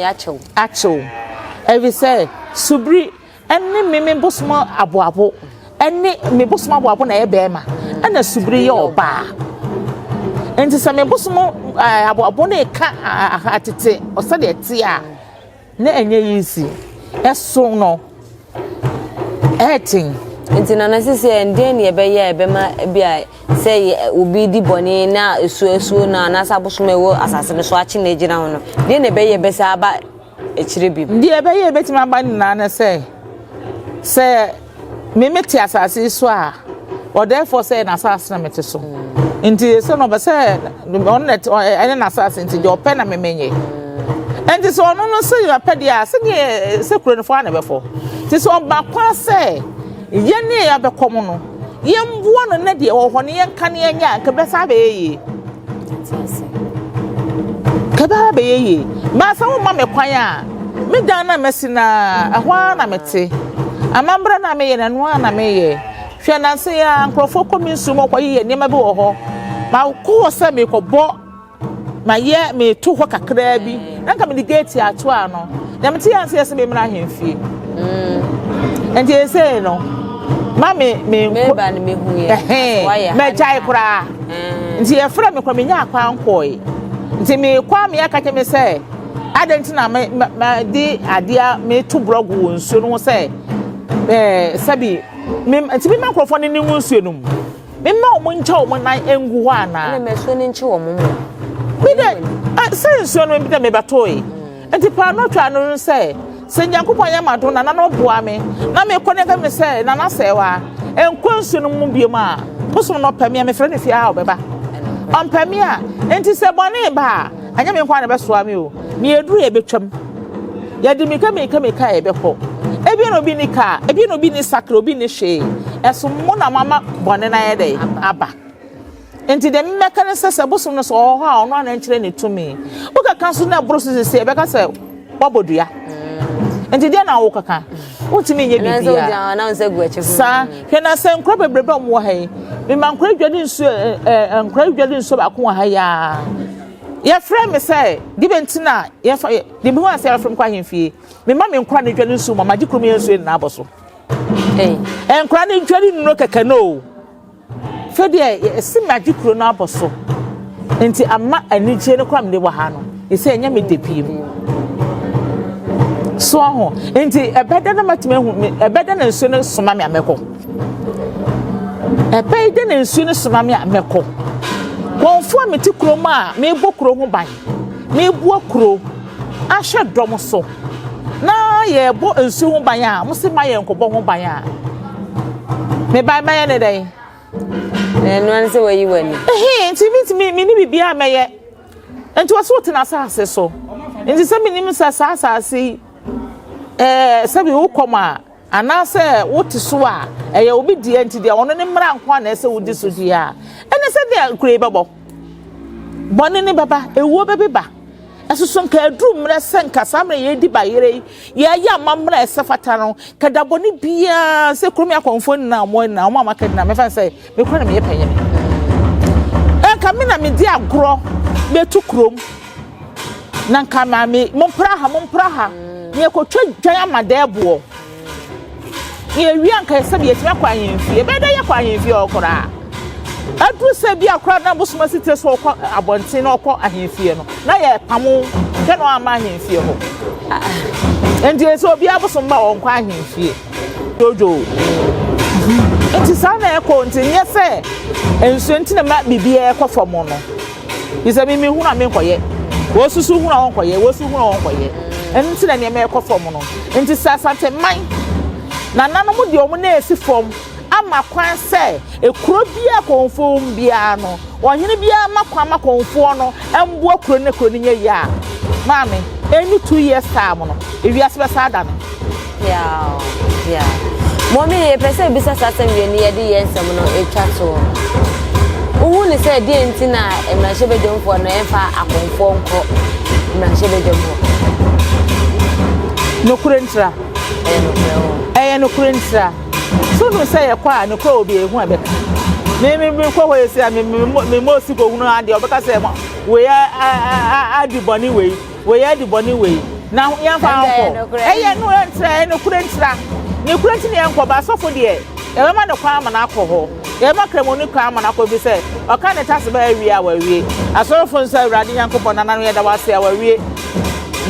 Akyew. Ɛfiri sɛ subiri Ɛne me me bosom aboabo ɛne me bosom aboabo na ɛyɛ bɛrima ɛna subiri yɛ ɔbaa nti sɛ me bosom ɛɛ aboabo no reka atete sɛdeɛ ɛte a na ɛnyɛ easy ɛso no ɛɛten. Nti nana sisi ɛndeɛn na yɛbɛyɛ a ɛbɛma bi a sɛ obi di bɔne na esuo esuo no anaasɛ abosom a ɛwɔ asase no so akye na egyina ho no deɛn na ɛbɛyɛ ɛbɛsa aba akyire bio. Deɛ ɛbɛyɛ a ɛbɛtumi aba nyinaa ne sɛ, sɛ me mete asase yi so a, ɔdɛɛfoɔ sɛ n'asase na mete so. Nti sɛ no ɔpɛ sɛ ɔno na ɛne n'asase nti deɛ ɔpɛ na me menyɛ. Nti sɛ ɔno no sɛ ɔpɛ deɛ a sɛdeɛ sɛ kuro no fo a na ɛbɛfɔ. Nti sɛ ɔba kwan sɛ yɛne yɛabɛkɔm no, Yɛmmoa no na deɛ ɛwɔ hɔ no yɛnka na yɛnyɛ a, nka ɛbɛsan abɛyɛ yie. Nka ɛbɛsan abɛyɛ yie. Baa sɛ womma me kwan a, me dan no a masi no ara, ɛhɔ ara na mete. Amammerɛ no a meyɛ no, ɛno ara na meyɛ. Hwɛ nnansa yi ara, nkurɔfoɔ kɔ me nsuo mu kɔyeyɛ nneɛma bi wɔ hɔ. Makɔ hɔ sɛ merekɔbɔ Mayɛ meto hɔ kakraa bi na nka mede gate ato ano. Na mete yɛ ansa yɛ sɛ memmra ahemfie. Mm. Nti ɛsei no ma me me nkɔ meba no mehu yɛ mɛgyae koraa. Mm. Nti yɛfrɛ me koraa menya akwa nkɔe. Nti mekɔ a meyɛ ka kyerɛ me sɛ adɛn nti na me ma de adeɛ meto borɔgo wɔ nsuo no ho sɛ ɛɛ sɛbi me nti mema nkurɔfoɔ no ne ngu nsuo no mu. Memma wɔn nkyɛ wɔn nan ngu hɔ anaa? Ɛna masuo no nkye wɔn mmom. Me dɛ, sɛ nsuo no bi dɛ mebɛtoe. Nti paanoo twaa no no sɛ, sɛ Nyankopɔn yɛ m'adom na na ɔboa me na mekɔ na ɛka me sɛ, Nana Sɛɛwa, nkɔ nsuo no mu biom a, bosom no ɔpɛ me a, mefrɛ no fie ha a ɔbɛba. Ɔmpɛ me a, nti sɛ bɔne ba a, Ɛnyɛ me nko ara na ɛbɛsoa me o. Nea eduru yɛ betwam. Yɛde mmirika mmirika mmirika a yɛbɛkɔ. Ebia na obi nni kaa, ebia na obi nni sakre, obi nni hwee. Ɛso mo na moama bɔne no ayɛ dɛn? Aba. Nti deɛ mɛka ne sɛ, sɛ bosom no sɛ ɔwɔ hɔ a, ɔno ana nkyerɛ ne tumi. Wokeka so na ɛboro so sisi, ɛbɛka sɛ wabɔ dua. Nti deɛ na wokeka, wontumi nyɛ biribiara. Saa hwɛ na sɛ nkora bebrebe a wɔwɔ ha yi, mema nkora dware nsuo, ɛɛ nkora dware nsuo baako wɔ ha yi aa. Yɛfrɛ me sɛ de bɛ nti na yɛfa de bi ho asɛ yɛfrɛ me kɔ ahemfie. Mema me nkora no dware nsuo mu a, magye kurom yɛ nsuo nyinaa abɔ so. Nkora no dware nnuro kɛkɛ no o. Fɛ deɛ yɛsi magye kuro no abɔ so. Nti ama anigye no koraa mede wɔ ha no, ɛsɛ ɛnyɛ me de pii mu. So ho. Nti ɛbɛda na matumi ahu, ɛbɛda na nsuo no soma me a mɛkɔ. Ɛbɛyɛ dɛ na nsuo no soma me a mɛkɔ. Kɔnfo a mete kurom a mebɔ kuro ho ban, meboa kuro, ahwɛ dɔm so, na yɛbɔ nsuo ho ban a, mo se ma yɛn nkɔbɔ ho ban a, me ban mɛyɛ ne dɛn? Ɛno ano sɛ wayi w'ani. Ɛhɛn, nti mentumi, menni biribiara mɛyɛ. Nti wɔse wote n'asase so. Nti sɛ menim sɛ saa asase yi, ɛɛ, sɛbi wokɔm a, Anaasɛ wote so a, ɛyɛ obi deɛ nti deɛ ɔno ne mmara nko a na ɛsɛ wodi so deɛ a, ɛne sɛ deɛ kuro yi bɛbɔ. Bɔne ne bɛba, ewuo bɛbeba. Ɛsoso nka aduru mmerɛ sɛ nka saa mmerɛ yɛredi bayerɛ yi, yɛayɛ amammerɛ a ɛsɛ fata no, nka da bɔne biara sɛ kurom yi akɔmfoɔ nyinaa wɔn nyinaa wɔn a wɔaka nyinaa mɛfa sɛ me kora na meyɛ panyini. Nka me na medi agorɔ mɛtu kurom. Na nka maame, mompra ha, mompra ha. Na yɛkɔtwa dwan ama dɛɛboɔ. Na yɛwie a nka sɛbi yɛtumi akɔ ahemfie. Ɛbɛyɛ dɛ yɛkɔ ahemfie hɔ koraa. Aduru sɛ bi akora na bosom asitire so ɔkɔ abɔnten na ɔkɔ ahemfie no, na yɛpamo hwɛ na ɔama ahemfie hɔ. Nti sɛ obiara bosom ba ɔnkɔ ahemfie. Dwodwo. Nti saa na ɛkɔ nti nyɛ sɛ nsuo nti na ma biribiara ɛkɔ fam no. Te sɛ me mehunu a menkɔyɛ. Wɔsusu hunu a wɔnkɔyɛ. Wɔsu hunu a wɔnkɔyɛ. Ɛno nti na nneɛma ɛkɔ fam no. Nti sɛ Asanteman nananom deɛ wɔn nan asi fam ama kwan sɛ ekuro biara kɔnfoɔ wɔ mu biara no, ɔhene biara ma kwan ma kɔnfoɔ no mmoa kuro no na kuro no nyɛ yie a, maame, ɛnni 2 years time no, ewiase bɛsan adane. Piaw, piaw. Mɔmi, yɛpɛ sɛ ebisa saa asɛm wie ne yɛde yɛn nsɛm no atwa toɔ. Wohu ne sɛ deɛ nti na mmarahyɛbadwamfoɔ no ɛmfa akɔmfoɔ nkɔ mmarahyɛbadwam hɔ? Nokorɛ ntira. Ɛyɛ nokorɛ o. Ɛyɛ nokorɛ ntira. So nu sɛ yɛkɔ a nokorɛ wɔ bi ehu a ɛbɛka. Me me me kɔ hɔ esi a me me me mo osi kɔ hunu adeɛ ɔbɛka sɛ wei adi bɔne wei. Wei adi bɔne wei na yɛmfa nkɔ. Ɛyɛ no ntra, ɛyɛ nokorɛ ntira. Nokorɛ nti na yɛnkɔ, ba asɔfo deɛ, yɛbɛma no kwan ama no akɔ hɔ. Yɛbɛma kramoni kwan ama no akɔ ɛfiri sɛ ɔka ne tase ba awie a wawie. Asɔrefo nso Awurade Nyankopɔn nananom yɛda wo ase a wawie.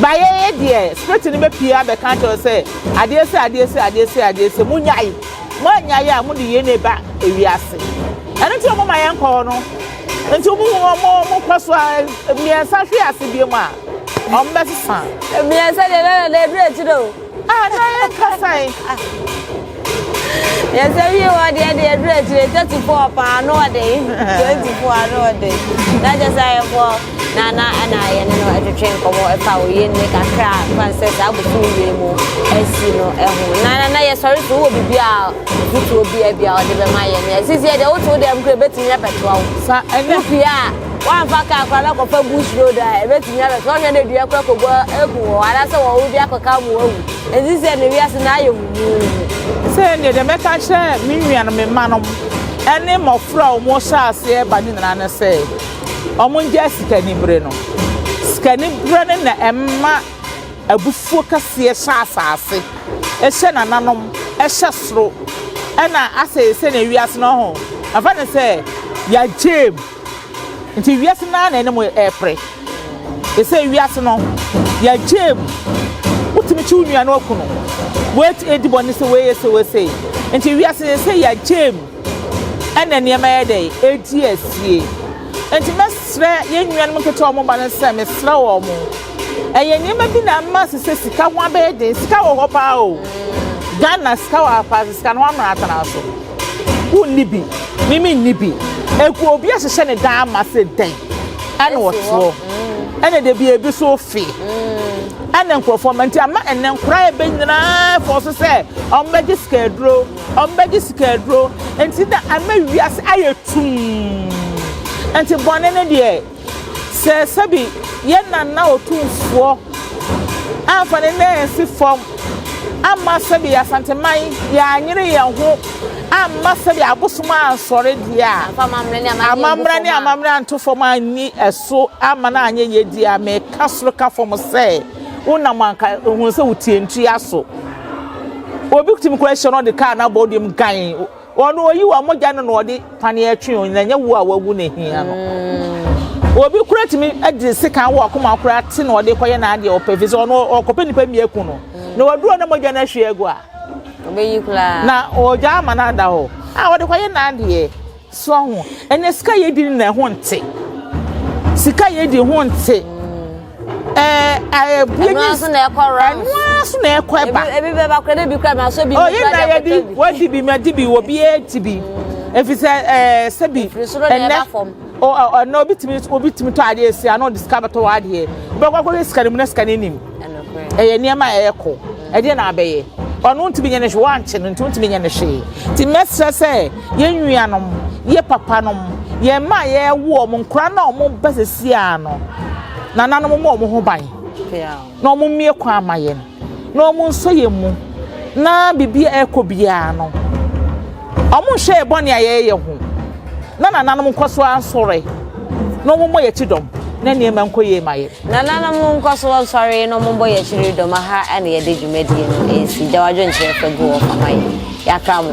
Ba yɛyɛ deɛ, spirit no bɛpue abɛka akyerɛ wo sɛ adeɛ sei, adeɛ sei, adeɛ sei, adeɛ sei, monyae. Moannyae a, mode yei na ɛba ewiase. Ɛno nti na wɔma yɛnkɔ hɔ no. Nti wɔn hu wɔn wɔn kɔ so a mmiɛnsa hwe ase bi mu a wɔn bɛsesa. Mmiɛnsa deɛ na na ɛduru akyire o. Ah na yɛn kasa yi. Mmiɛnsa wie wɔ deɛ deɛ ɛduru akyire 34 paa ano ɔden 24 ano ɔden na kyɛ sɛ ayɛfoɔ na na ɛna yɛne no ɛtwetwe nkɔmɔ ɛfa oyie ne kakra fan sɛ saa abosom wie mu asi no ɛho na na na yɛsɔre so wɔ biribi a Afotuo bia bia ɔde bɛma yɛn no sisi deɛ wote wo dɛm kora ɛbɛtumi abɛtoa wo. Sa ɛnɛ. Wopie a woamfa kaa koraa na kɔfa bush road a ɛbɛtumi abɛtoa wohwɛ na dua kora kɔbu aku wɔ hɔ anaasɛ wɔwo bi akɔka mu awu. Nti sɛ ne wiase no ayɛ huhuuhu. Sɛ neɛ deɛ mɛka kyerɛ me nuanom, me mma nom ɛne mmɔfra a wɔhyɛ aseɛ ba ne nyinaa ne sɛ wɔn ngyae sikanibere no. Sikanibere no na ɛma abufuo kɛseɛ hyɛ asase, hyɛ nananom, hyɛ soro, ɛna asɛ sɛnea wiase no ho, afa ne sɛ yɛagyaam, nti wiase no ara na ɛne mo ɛrepere. Ɛsɛ wiase no yɛagyaam, wotumi kyi wo nua no aku no, wei edi bɔne sɛ wei yɛ sɛ wei sɛ, nti wiase no sɛ yɛagyaam ɛna nneɛma yɛ dɛ ɛdi asie. Nti mɛsrɛ yɛn nuanom nketewa a wɔba no sɛ mesrɛ wɔn. Ɛyɛ nneɛma bi na ama sɛ sika ho abɛyɛ den. Sika wɔ hɔ paa o. Ghana sika wɔ ha paa, sika no ho atena so. Wonni bi, me menni bi. Egu obi ahyehyɛ ne dan ama sɛ dɛn ɛna ɔtoɔ. Ɛna da bi ebi so fe. Ɛna nkurɔfoɔ ma nti ama ɛnɛ nkora ebe nyinaa fɔ so sɛ wɔn bɛgye sika aduro, wɔn bɛgye sika aduro. Nti na ama wiase ayɛ tumm. Nti bɔne no deɛ, sɛ sɛbi yɛn nana Otumfoɔ amfa ne nan ansi fam amma sɛbi Asanteman yɛanyere yɛn ho amma sɛbi abosom ansɔre deɛ a, amammerɛ ne amammerɛ anto fam anni ɛso amma no anyɛ yie deɛ a, meka soro ka fam sɛ wonam anka hunu sɛ wotie ntua so. Obi tumi kora hyɛ no ɔde kaa no abɔ wo deɛ mu gan. Ɔno oyi wa mogya no na ɔde paneɛ twe o na ɛnyɛ wo a wawu na ehia no. Mm. Obi kura tumi de sekan wɔ akoma kura te na ɔde kɔyɛ n'adeɛ ɔpɛ fi sɛ ɔno ɔkɔpɛ nipa mmea ku no. Mm. Na waduro na mogya no ahwie agu a. Ɔbɛyi koraa. Na ɔgya ama no ada hɔ. A ɔde kɔyɛ n'adeɛ. So ho. Ɛnɛ sika yɛ di na ɛho nte. Sika yɛ di ho nte. Mm. Ɛɛ ɛno ara so na ɛkɔ round. Ɛno ara so na ɛkɔ ɛba. Ebi bɛba kora na ebi kora ma so bi. Oyi na yɛ di wadi bi ma di bi obi eti bi. Efisɛ ɛɛ sɛbi ɛnɛ ɛnɛ obi tumi obi tumi tɔ adeɛ esi ano ɔde sika bɛtɔ wɔ adeɛ. Bɛkɔ akɔhwɛ sika no mu na sika no anim. Ɛyɛ nneɛma a ɛkɔ. Ɛdeɛ na abɛyɛ. Ɔno ntumi nyɛ ne hwee wankye no nti ntumi nyɛ ne hwee. Nti mɛsrɛ sɛ yɛn nuanom, yɛ papanom, yɛn mma a yɛrewo wɔn, nkora no a wɔn ba sisi ano. Nananom mmɔ wɔn ho ban na wɔn mmue kwan ama yɛn na wɔn nsɔ yɛn mu na biribi a ɛrekɔ biara no wɔn nhwɛ yɛn bɔne a yɛreyɛ ho na nananom nkɔ so ansɔre na wɔn mmɔ yɛn akyi dɔm na nneɛma nkɔ yie ma yɛn. Nananom nkɔ so nsɔre na wɔn mmɔ yɛn akyiri dɔm aha na yɛde dwumadie no resi. Gya w'adwenkyerɛ fa gu hɔ fa ma yɛn. Yɛakra mo.